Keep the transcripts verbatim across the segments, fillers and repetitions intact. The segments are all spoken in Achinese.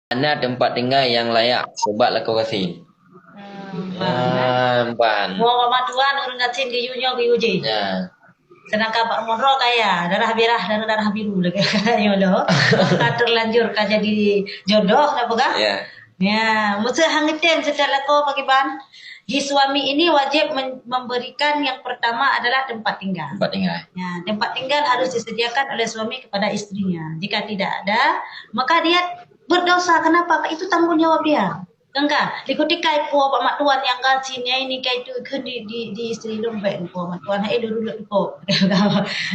Hana teumpat tinggai nyang layak, sabab lakoe gasien. Hmm, ban. Ban. Wah, bak matuan ureueng gasien geuyue nyoe geuyue jih. Ya. Seudangkan bak rumoh droe kaya, darah merah dan darah biru lagèe nyoe lho. Ka terlanjur ka jadi jodoh, ka peugah? Ya. Ya, meuseu han geutem seutôt lakoe pakriban. Di suami ini wajib men-, memberikan yang pertama adalah tempat tinggal. Tempat tinggal. Ya, tempat tinggal harus disediakan oleh suami kepada istrinya. Jika tidak ada, maka dia berdosa. Kenapa? Itu tanggung jawab dia. Kan ka, di kutika ipo bak mak tuan nyang gasien nyan ini ka itu kheun di, di, di istri lôn bèk ipo mak tuan, hai lôn reulet ipo.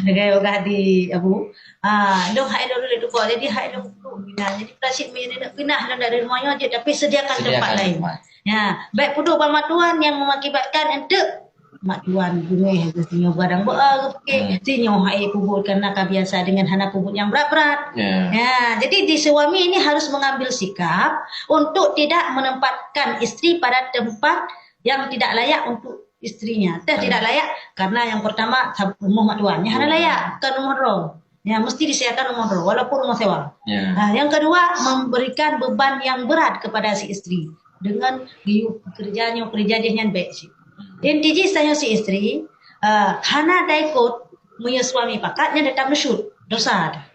Lagèe peugah di Abu, ah, lôn hai lôn reulet ipo, jadi hai lôn peuduek pinah. Jadi plastik meunyoe neuk pinah lôn dari rumoh nyoe jeuet, tapi sediakan tempat lain. Ya, bèk peuduek bak mak tuan nyang mengakibatkan enteuk mak tuan beungèh geuh sinyoe gadang beu-, eh, geupiké, sinyoh hai peubuet karena ka biasa dengan hana peubuet nyang brat-brat. Ya. Ya, jadi di suami ini harus mengambil sikap untuk tidak menempatkan istri pada tempat yang tidak layak untuk istrinya. Teuh tidak layak karena yang pertama sab-, rumoh mak tuan, nyan hana layak, bukan rumoh droe. Ya, mesti disediakan rumoh droe, walaupun rumoh sewa. Ya. Ha, yang kedua, memberikan beban yang berat kepada si istri dengan geuyue pekerja nyoe, pekerja jih nyan bèk cit. Inti jih tanyoe si istri, eh, hana taikot meunyoe suami pakat nyan teutap neusyut. Dosa teuh.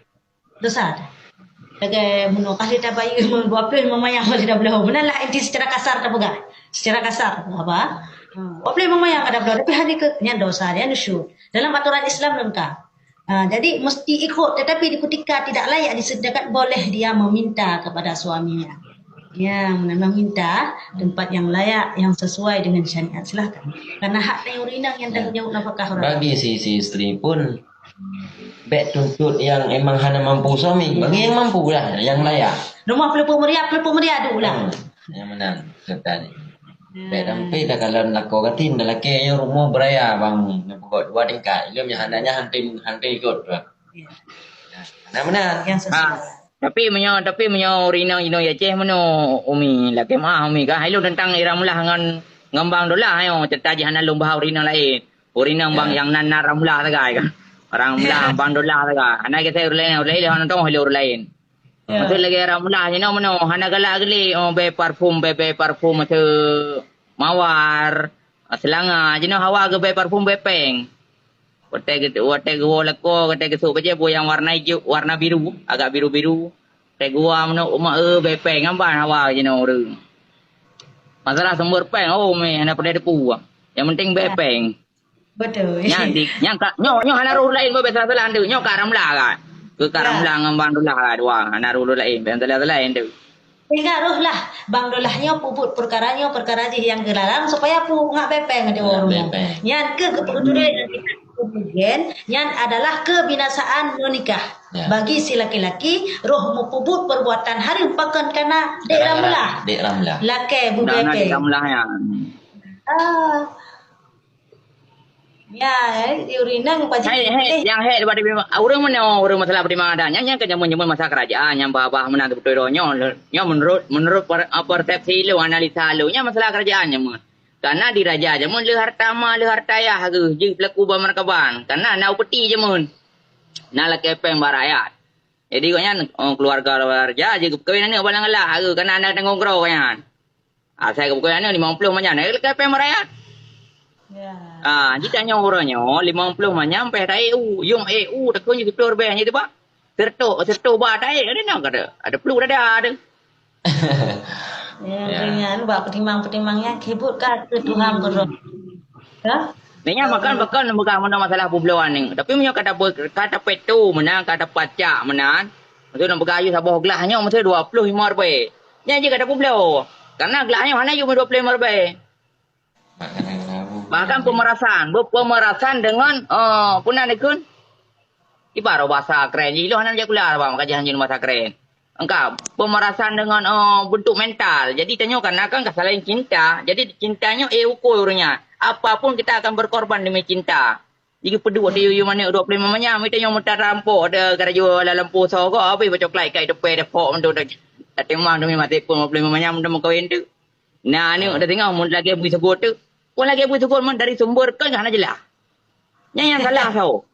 Dosa teuh. Lagèe meunoe, ka lheueh tabayeue, dua ploh limong manyam ka lheueh tabloe. Meunan lah inti secara kasar tapeugah. Secara kasar, apa? Ha, dua ploh limong manyam ka tabloe, tapi hana keu-, nyan dosa, nyan nusyuz. Dalam aturan Islam lengkap. Ha, jadi mesti ikut, tetapi di ketika tidak layak disediakan, boleh dia meminta kepada suaminya. Ya, meminta tempat yang layak, yang sesuai dengan syariat, silahkan. Karena hak tanyoe ureueng inong nyang tanggung jawab nafkah ureueng. Bagi si, si istri pun, bèk tuntut nyang emang hana mampu suami. Bagi nyang mampu lah, nyang layak. Rumoh peuleupok meuria, peuleupok meuria duek lah. Hmm. Nyang meunan, beutôi. Bèk sampai takalon lakoe gasien, talakèe nyoe rumoh beuraya bang, neupeugöt dua tingkat. Ilôn nyang hana nyan hana, hana ikot. Ya. Nah, meunan. Yang sesuai. Ha, tapi meunyoe, tapi meunyoe ureueng inong jinoe i Aceh meunoe, Umi, lakèe meu'ah Umi, kan? Hai lôn teuntang Ira Meulah ngon, ngon Bang Dolah, ayo, cerita jih hana lôn bahas ureueng inong laén. Ureueng inong Bang nyang nan, nan Ira Meulah sagai, kan? Ira Meulah, Bang Dolah sagai. Hana kisah ureueng laén, ureueng laén, hana teuntang ureueng laén. Ya. Maksud lagèe Ira Meulah jinoe meunoe, hana galak geuh lé, oh, bèe parfum, bèe, bèe parfum, maksud mawar, seulanga, jinoe hawa geuh bèe parfum, bèe péng. Watèe geu-, watèe geuwoe lakoe, watèe geusôk bajèe, bôh nyang warna ijo, warna biru, agak biru-biru. Watèe geuwoe meunoe, umat, eh, bèe péng, ngon ban hawa jinoe ureueng. Masalah sumber péng, oh, meh, hana peureulèe teupeu. Nyang penting bèe péng. Beutôi. Nyan di, nyan ka, nyoe, nyoe hana roh laén, bèe salah-salah tu. Nyoe ka Ramla kan. Keu ka Ramla ngon Bang Dolah kan, dua. Hana roh laén, bèe salah-salah tu. Sehingga roh lah Bang Dolah nyoe peubuet peukara nyoe, peukara jih nyang geulalang supaya pu ngak bèe péng di ureueng. Nyan keuh keupeue tuléh nyang kita kemudian, nyan adalah kebinasaan menikah. Ya. Bagi si laki-laki, roh meupeubuet perbuatan hareuem pakon kana Dek Ramla. Dek Ramla. Lakèe bubèe péng. Dek Ramla nyan. Ah. Ya, eh, di ureueng inong pajak. Hai, hai, nyang hai daripada ureueng meunoe, ureueng masalah peutimbangan adat. Nyan, nyan keu jameun-jameun masa kerajaan, nyang bah-bah meunan teubeutôi droe nyoe. Nyoe menurut, menurut per-, ah, persepsi lôn, analisa lôn, nyan masalah kerajaan jameun. Karena di raja jameun le harta ma, le harta yah geuh, jeuet pelaku ban meurakaban. Karena na upeti jameun. Na lakèe péng bak rakyat. Jadi, gobnyan, oh, keluarga raja, jeuet geupeukawen aneuk bak lam galah geuh, karena na tanggong keudroe gobnyan. Asai geupeugah nyoe limong ploh manyam, eh, lakèe péng meurayat. Ya. Ah, jih tanyoe uroe nyoe limong ploh manyam pèh taék u, yum ék u, takheun jih siplôh ribèe nyoe teuba. Siratoh, siratoh ba taék, ada nyang kada, ada ploh dada ada. Ya, ya. Dengan bak peutimang-peutimang nyan kibut ka keu Tuhan keudroe. Ka? Nyan makan, makan meugah meunoe masalah peubloe aneuk. Tapi meunyoe ka tapeu-, ka tapeutoe meunan, ka tapacak meunan, Maksud nyang peugah yôh saboh glah nyoe meusti dua ploh limong ribèe. Nyan jih ka tapeubloe. Karena glah nyoe hana yôh dua ploh limong ribèe. Bahkan pemerasan, be-, pemerasan dengan, eh, peue nan dikheun? Ibarat bahasa keren. Jih lôn hana jak kuliah, bah, maka jih hana bahasa keren. Engka pemerasan dengan, eh, bentuk mental. Jadi, tanyoe karena kan ka saling cinta. Jadi, cinta nyoe, eh, ukur ureueng nyan. Apapun kita akan berkorban demi cinta. Jih geupeuduek di yum aneuk dua ploh limong manyam, tanyoe meuta rampok, ada garajo lam lampôh soe goe, habéh bak coklat ikat teupèe dapok mantong, tatimang demi maté pun dua ploh limong manyam mantong meukawen teuk. Na aneuk dah singoh mun lagèe bui seugot teuk. Pun lagèe bui seugot mon dari sumber kan hana jeulaih. Nyan nyang salah soe?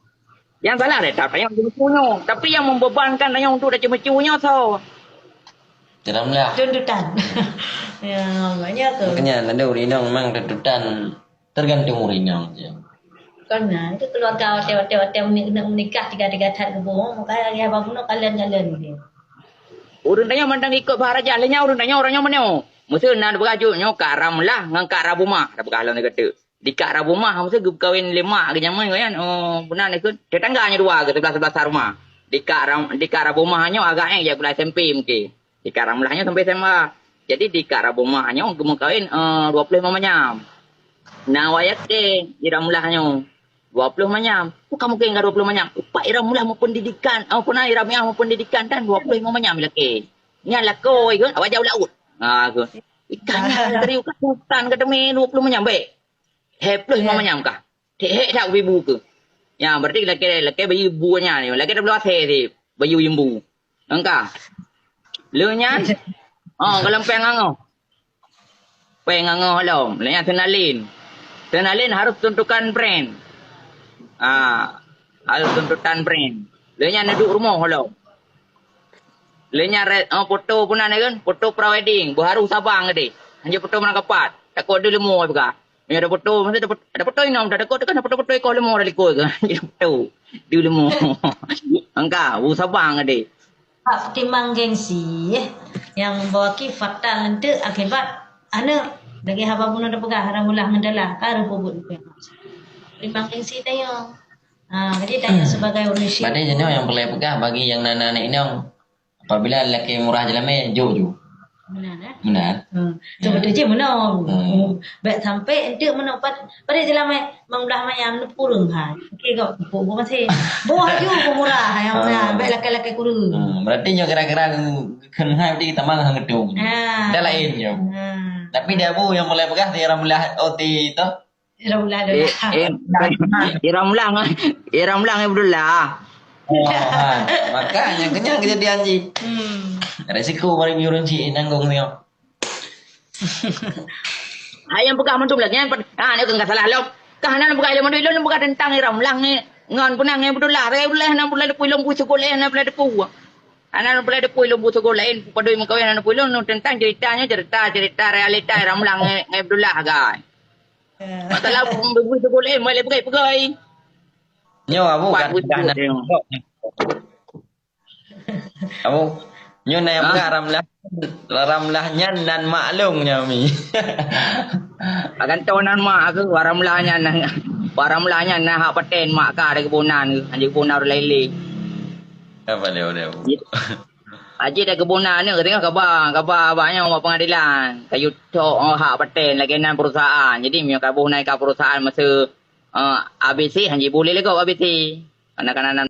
Nyang salah deh, tapi nyang ceumeucue nyoe. Tapi nyang membebankan tanyoe untuk dah ceumeucue nyoe soe? Di Ramlah. Tuntutan. Ya, banyak tu. Makanya ada ureueng inong memang tuntutan tergantung ureueng inong je. Kan, nah, itu keluarga watèe-watèe meuni-, menikah tiga-tiga that geuboh, maka ya babunoe kalian-kalian ni. Ureueng tanyoe mandang ikot bahasa raja, lheuh nyan ureueng tanyoe, ureueng nyoe meunyoe. Meuseu na peugah jok nyoe ka Ramlah ngon ka Rabumah, dah peugah lom keu Di Kak Rabumah, masa geupeukawen lé mak geuh jameun nyan, oh, beuna neukheun. Tetangga nyoe dua geuh, sebelah-sebelah sa rumah. Di Kak Ram-, di Kak Rabumah nyoe agak ék jak gula S M P mungkin. Di Kak Ramlah nyoe sampai S M A. Jadi di Kak Rabumah nyoe geumeukawen, eh, dua ploh lima manyam. Na wayah ke di Ramlah nyoe. Dua ploh manyam. Bukan mungkin ka dua ploh manyam. Upat di Ramlah meupendidikan, oh, pernah di Ramlah meupendidikan kan dua ploh lima manyam laki. Nyan lakoe kan, awak jauh laut. Ha, kan. Ikan nyan dari ukat hutan ka teumé dua ploh manyam baik. Lhèe ploh lima manyam kah? Hek-hek that ubé bu keuh. Nyan, berarti lakèe, lakèe bayeue bu nyan. Lakèe tabloe asèe sit, bayeue uyueng bu. Engka. Lheuh nyan, oh, gohlom péng angoh. Péng angoh lom. Lheuh nyan seunalin. Seunalin harus tuntutan brand. Ah, harus tuntutan brand. Lheuh nyan neuduek rumoh lom. Lheuh nyan re-, oh, foto peunan kan? Foto pre-wedding, beuharôh sabang geude. Hanjeuet foto meunan kapat. Takot deuh leumo peugah. Meunyoe ada foto, masa ada foto, ada foto inong, ada takot kan ada foto-foto ikoh leumo dari likot kan. Hanjeuet foto. Deuh leumo. Engka, beuharôh sabang geude. Bak peutimang gengsi, eh. Nyang membawa ki fatal enteuk akibat aneuk. Lagèe haba bunoe tapeugah, Ramlah ngon Dalah, ka reuh peubuet. Peutimang gengsi tanyoe. Ha, jadi tanyoe sebagai ureueng syik. Berarti nyoe nyang peureulèe peugah bagi nyang na aneuk inong. Apabila lelaki murah jeulamèe, jok ju. Meunan, eh? Meunan. Hmm. Ya. Beutôi jih meunan. Hmm. Hmm. Bèk sampai enteuk meunan pat-, padahai jeulamèe mang blah manyam neupureueng hai. Oke kok, pupuk bu masih. Boh laju pemurah yang meunan. Ah. Bèk lakèe-lakèe kureueng. Hmm. Berarti nyoe kira-kira kheun hai berarti tamang hang gedung. Ah. Dah lain nyoe. Ah. Tapi dia bu nyang mulai peugah di Ramlah O T tu. Ramlah Eh, Dalah. eh, Ramlah, eh, Ramlah ngon, eh, Ramlah ngon Abdullah. Oh, ha. Maka nyang kenyang kejadian jih. Hmm. Resiko mari ureueng syik nanggung nyoe. Hai nyang peugah mandum lagèe nyan, pad-, ha, nyoe keu salah lom. Kah hana peugah ilèe mandum, ilôn peugah teuntang Ramlah ngon, ngon peunang ngon Abdullah. Abdullah hana peulai depu ilôn bu seugol laén, hana peulai depu. Hana peulai depu ilôn bu seugol laén, padum meukawen hana peulai ilôn teuntang cerita nyoe, cerita, cerita realita Ramlah ngon, ngon Abdullah, guys. Masalah bui-bui seugol laén, mulai peugah-peugah. Nyoe Abu Buat kan buku peugah na dia. Abu, nyoe na nyang Ah. peugah Ramlah, Ramlah nyan nan mak lôn nyoe mi. Akan tahu nan mak aku, Ramlah nyan, Ramlah nyan na hak paten mak ka ada keubunan, ada keubunan ureueng laén lé. Apa dia, dia, Abu? Aji ada keubunan ni, tengok kaba, kaba abang nyoe bak pengadilan. Kayu tok, oh, hak paten lagèe nan perusahaan. Jadi, meunyoe ka boh naik ka perusahaan masa, eh, A B C, hanji boleh lego A B C. Karena, karena nan